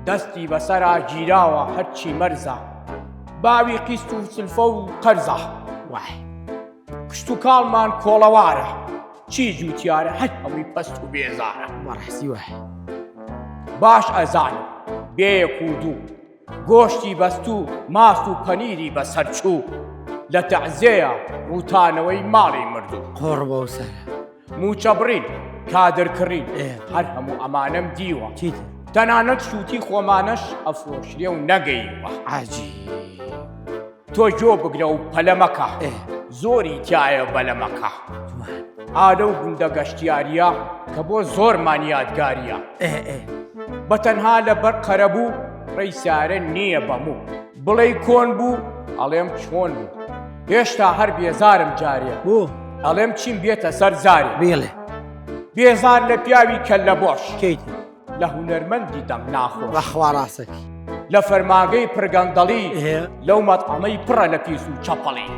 دەستی بەسەرا گیراوە هەرچی مەرزە باوی قیست و سلفە و قەرزە وای کشتوکاڵمان کۆڵەوارە چی جووتیارە هەر هەمووی پەست و بێزارە بەڕاستی وایە باش ئەزانم بێیەک و دوو گۆشتی بەستوو ماست و پەنیری بەسەرچوو لە تەعزێیە ڕووتانەوەی ماڵی مردوو قۆڕ بەو سەرە مووچە بڕین کادر کڕین ئێ. هەر هەموو ئەمانەم دیوە چیتر تەنانەت شووتی خۆمانەش ئەفرۆشرێ و نەگەیوە عەجیب تۆ گۆ بگرە و پەلە مەکە ئێ. زۆری تایە بەلەمەکە جوان ئا لەو گوندە گەشتیارییە کە بۆ زۆرمان یادگارییە ئێ ئێ بە تەنها لەبەر قەرەبوو ڕێی سارە نییە بەموو بڵێی کۆن بوو ئەڵێم چۆن بوو هێشتا هەر بێزارم جارێ بۆ ئەڵێم چیم بێتە سەر زارێ بێڵێ بێزار لە پیاوی کەللە بۆش کەیت لە هونەرمەندی دەنگ ناخۆش بەخوا ڕاستەکی لە فەرماگەی پڕگەندەڵی ئێ. لەو مەتعەمەی پڕە لە پیس و چەپەڵی.